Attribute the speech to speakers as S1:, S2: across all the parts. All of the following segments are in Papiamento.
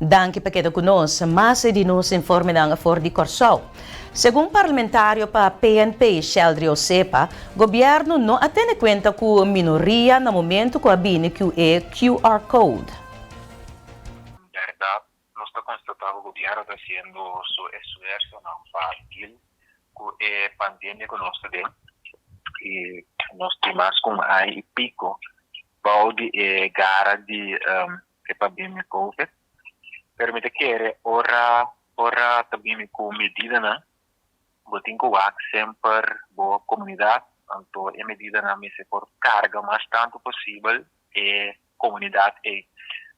S1: Danki pa keda ku nos. Mas di nos informenan for di Kòrsou. Segun parlamentario pa PNP, Sheldry Osepa, gobièrnu no a tene kuenta ku minoria na momentu ku a bini ku e QR code.
S2: Bèrdat, nos ta konstatá ku gobièrnu ta hasiendo su esfuersonan pa deal ku e pandemia ku nos ta den i nos tin mas ku un aña i piko bou di e gara di e pandemia covid. Pero mi ta kere ora ora ta bini ku medidanan bo tin ku wak semper bo komunidat anto e medidanan mester por karga mas tantu posibel e komunidat ei.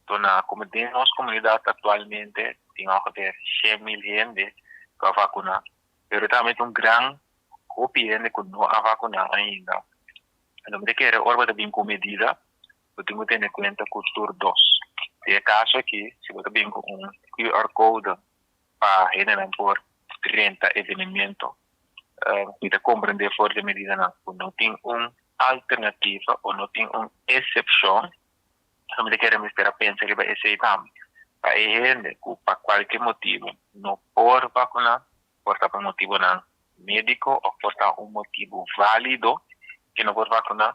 S2: Anto na komo den nos komunidat aktualmente tin ongeveer 100.000 hende ku a vakuná, pero tambe tin un gran hopi hende ku no a vakuná ainda. Anto mi ta kere ora bo ta bin ku medida bo tin ku tene kuenta ku tur dos. Den e kaso aki si bo ta bin ku un QR code pa hendenan por drenta evenemento, mi ta komprendé for di e medidanan ku no tin un alternativa o no tin un eksepshon, so mi ta kere mester a pensa riba esei tambe. Pa e hende ku pa kualke motibu no por vakuná, por ta pa motibunan médiko òf por ta un motibu válido ke no por vakuná,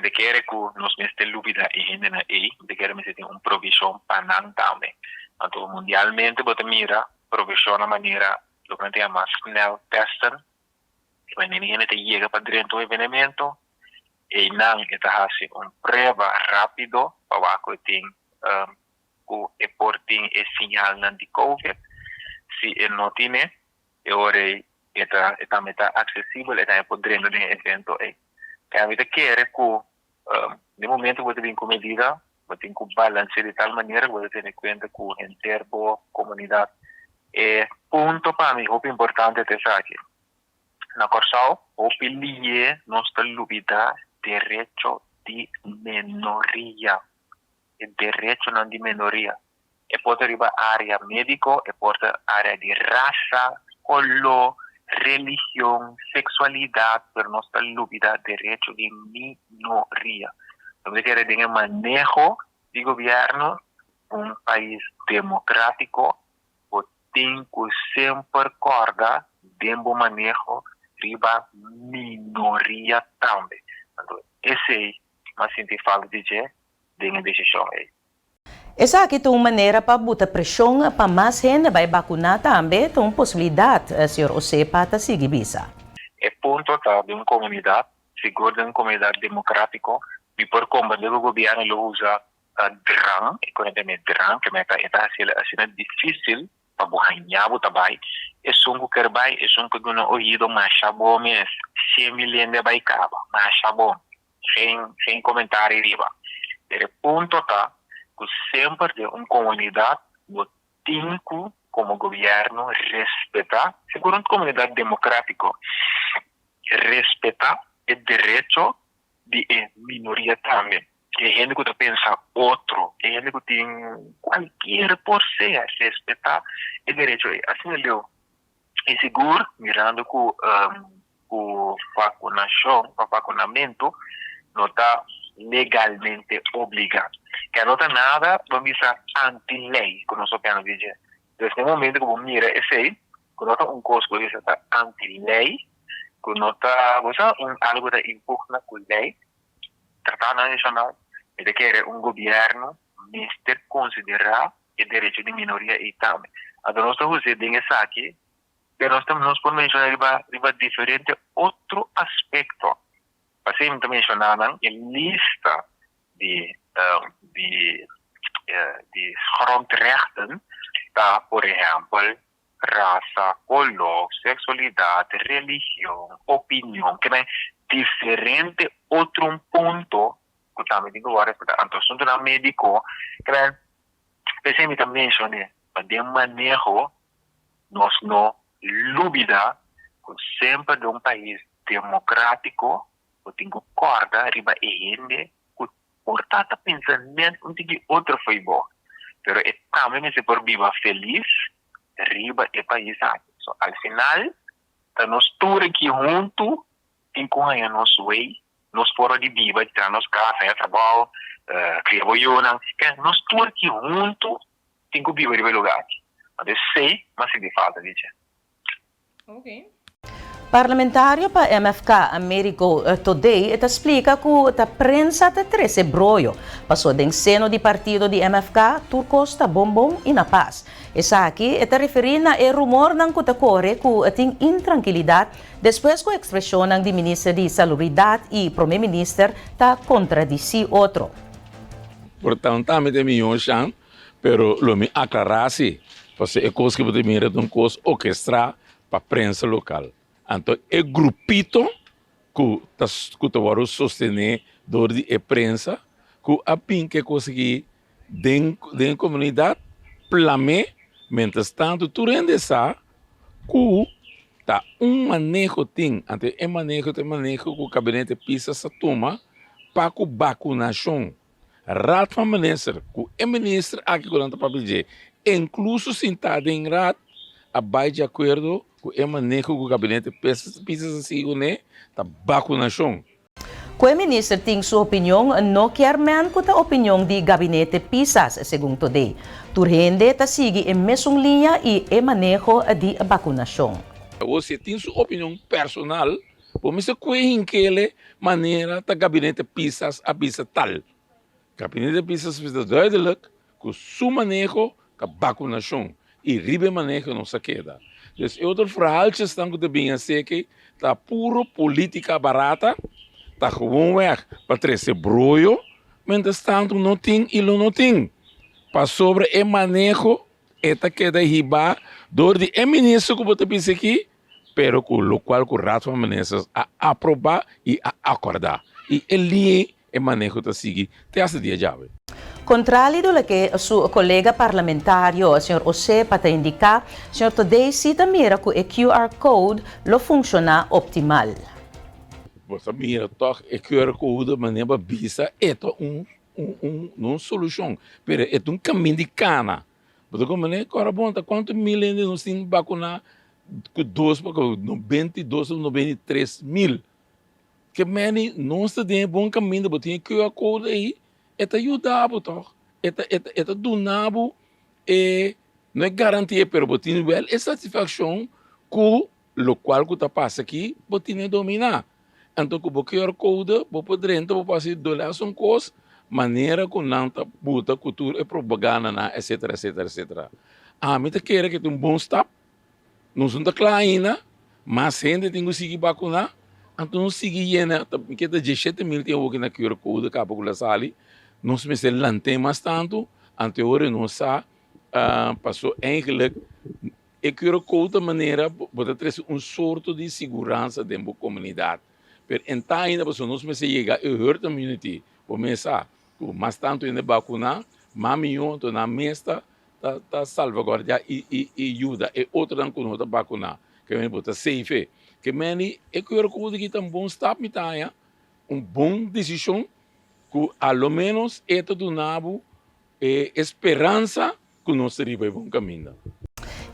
S2: Mi ta kere ku nos mester lubida e hendenan ei, mi ta kere mester tin un provishon pa nan tambe. Anto mundialmente bo ta mira provishonnan manera loke nan ta yama sneltesten, wanneer e hende ta yega pa drenta un evenemento, einan e ta hasi un prueba rápido pa wak ku e tin ku e por tin e siñalnan di covid. Si e no tine, e ora ei e ta e tambe ta aksesibel, e tambe por drenta den e evento ei. Kaya mi ta kere ku den momento ku bo ta bin ku medida, bo tin ku balans'é di tal manera ku bo ta tene kuenta ku henter bo komunidat. E punto pa mi hopi importante ta esaki, na Kòrsou hopi lié nos ta lubidá derecho di menoria, e derechonan di menoria. E por ta riba área médiko, e por ta área di rasa, koló, religion, seksualidat, pero nos ta lubidá derecho di minoria. Nos ta kere den e maneho di gobièrnu, un pais demokrátiko, bo tin ku semper kòrda den bo maneho riba minoria tambe. Anto esei m'a sinti falta di dje den e desishon ei.
S1: Esaki ta un manera pa buta preshon pa mas hende bai bakuná tambe ta un posibilidat, señor Osepa ta sigui bisa.
S2: E punto ta den un komunidat, sigur den un komunidat demokratiko, mi por komprende ku gobièrnu lo usa drang, e ku nan ta yama drang, ke meta e ta hasi asina difisil pa bo haña bo ta bai, esun ku ker bai, esun ku duna oido masha bo mes, 100.000 hende a bai kaba, masha bo. Geen geen comentario riba. Pero e punto ta cu semper den un comunidad bo tin cu como gobierno respeta, sigur un comunidad democratico, respeta e derecho di e minoria tambe. E hende cu ta pensa otro, e hende cu tin cualkier por sea, respeta e derecho ey. Asina leu. Y sigur mirando cu cu vacunacion of vacunamento no ta legalmente obliga. Ke no ta nada bo bisa anti ley cu nos hopi a dije. Pues den momento cu bo mira esey cu no ta un cos cu bo bisa ta anti ley cu no ta bo sa un algo ta impugna cu ley tratado nacional mi ta kere un gobierno mester considera e derecho di minoria ei tambe. Anto nos ta hus'é den esaki, pero nos ta nos por menshoná riba riba diferente otro aspekto. Pasei mi ta menshoná nan e lista di di di grondrechten ta por ehèmpel rasa, koló, seksualidat, religion, opinion, ke men diferente otro punto ku tambe tin ku wòrdu respetá. Anto asuntunan médiko, ke men P'esei mi ta menshoné pa den maneho nos no lubida ku semper den un pais demokratiko bo tin ku kòrda riba e hende ku por ta ta pensa nèt un tiki otro fo'i bo, pero e tambe mester por biba felis riba e pais aki. So al final ta nos tur aki huntu tin ku haña nos wei nos forma di biba, di traha nos kas, haña trabou, kria bo yunan. Nos tur aki huntu tin ku biba riba e lugá aki. Anto esei mi a sinti falta di dje.
S1: Parlamentario pa MFK, Amerigo Thodé ta splika ku ta prensa ta trese broyo, paso den seno di partido di MFK tur kos ta bon bon i na pas. Esaki e ta referí na e rumornan ku ta kore ku tin intrankilidat despues ku ekspreshonnan di minister di Salubridat i prome minister ta kontradisí otro.
S3: Por tanto ami ta e mihó shan, pero lo mi aklará si, pasobra e kos ku bo ta mira ta un kos okestrá pa prensa lokal. Anto e grupito ku ta ku ta wòrdu sostené dor di e prensa ku a bin ku e kos aki den den e komunidat plam'é, miéntras tantu tur hende sa ku ta un maneho tin, anto e maneho ta e maneho ku gabinete Pisas a tuma pa ku bakunashon. Raad van Minister ku e minister aki ku nan ta papia dje, inkluso sintá den raad a bai di akuerdo ku e maneho ku gabinete Pisas a sigui kuné ta bakunashon.
S1: Ku e minister tin su opinion no kier men ku ta opinion di gabinete Pisas, segun Todé. Tur hende ta sigui e mesun liña i e maneho di bakunashon.
S3: Awor si e tin su opinion personal, bo mester kue hinkele manera ta gabinete Pisas a bisa tal. Gabinete Pisas a bisa duidelijk ku su maneho ta bakunashon i riba e maneho nos a keda. Dus e otro verhaaltjesnan ku ta bin aseki ta puro politica barata, ta gewoonweg pa trese broyo, mientras tanto no tin i lo no tin, pasobra e maneho e ta keda hiba dor di e minister ku bo ta bisa aki, pero ku lokual ku Raad van Ministers a aproba i a akorda i e liña E maneho ta sigui te hasta dia djawe.
S1: Contrali do loke su colega parlamentario, señor Osepa ta indica, señor Todey si ta mira cu e QR code lo funciona optimal.
S3: Bo ta mira toch e QR code manera bo a bisa e ta un un no un solucion pero e ta un camin di cana. Bo ta comprende? Ora bon ta cuanto mil hende nos tin vacuna cu dos 92 of 93 mil. Ke meni nos ta den e bon kaminda, bo tin e QR code ei, e ta yuda bo tòg. E ta e ta e ta duna bo e, no e garantia pero bo tin wèl e satisfakshon ku lokual ku ta pasa aki bo tin e dominá. Anto ku bo QR code bo por drenta bo por hasi dolas un kos manera ku nan ta buta ku tur e propagandanan etcetera etcetera etcetera. Ami ta kere ku e ta un bon stap. Nos no ta kla ainda, mas hende tin ku sigui bakuná, anto nos sigui yena, mi ke ta diesshete mil tin awoki na QR code kaba ku la sali, nos mester lant'é mas tantu, anto e ora nos sa paso eigenlijk e QR code ta manera bo ta trese un sorto di siguransa den bo komunidat, pero en ta ainda pasobra nos mester yega e herd immunity, bo mes sa ku mas tantu hende bakuná, mas mihó, anto nan mes ta ta ta salvaguardia i i i yuda e otronan ku no ta bakuná ke meni bo ta safe ke meni e QR code aki ta un bon stap mi ta haña un bon desishon ku a lo menos e ta duna bo e speransa ku nos ta riba e bon kaminda.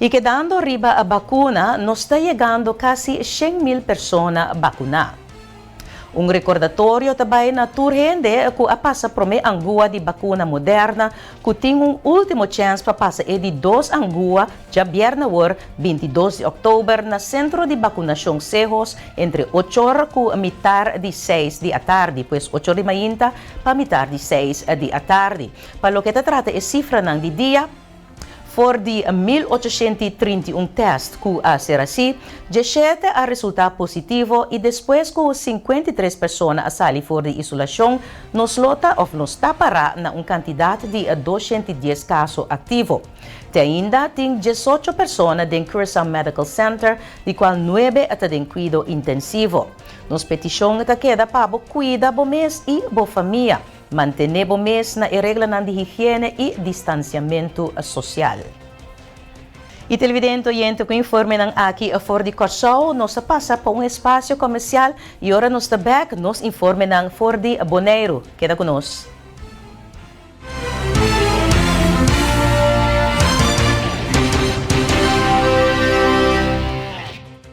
S1: I kedando riba bakuna, nos ta yegando kasi 100,000 persona bakuná. Un rekordatorio ta bai na tur hende ku a pasa promé angua di bakuna Moderna ku tin un último chèns pa pasa e di dos angua djabièrnè awor 22 di òktober na sentro di bakunashon Sehos entre ochor ku mitar di seis di atardi, pues ochor di mainta pa mitar di seis di atardi. Pa loke ta trata e sifranan di dia, For di 1831 tèst ku a ser hasí, 17 a resultá positivo i despues ku 53 persona a sali for di isolashon, nos lo ta òf nos ta pará na un kantidat di 210 kaso aktivo. Te ainda tin 18 persona den Curaçao Medical Center, di kual nuebe ta den kuido intensivo. Nos petishon ta keda pa bo kuida bo mes i bo famia. Mantené bo mes na e reglanan di higiene i distansiamentu sosial. I televidente oyente ku informenan aki for di Kòrsou, nos ta pasa pa un espasio komersial i ora nos ta bèk nos informenan for di Boneiru. Keda ku nos.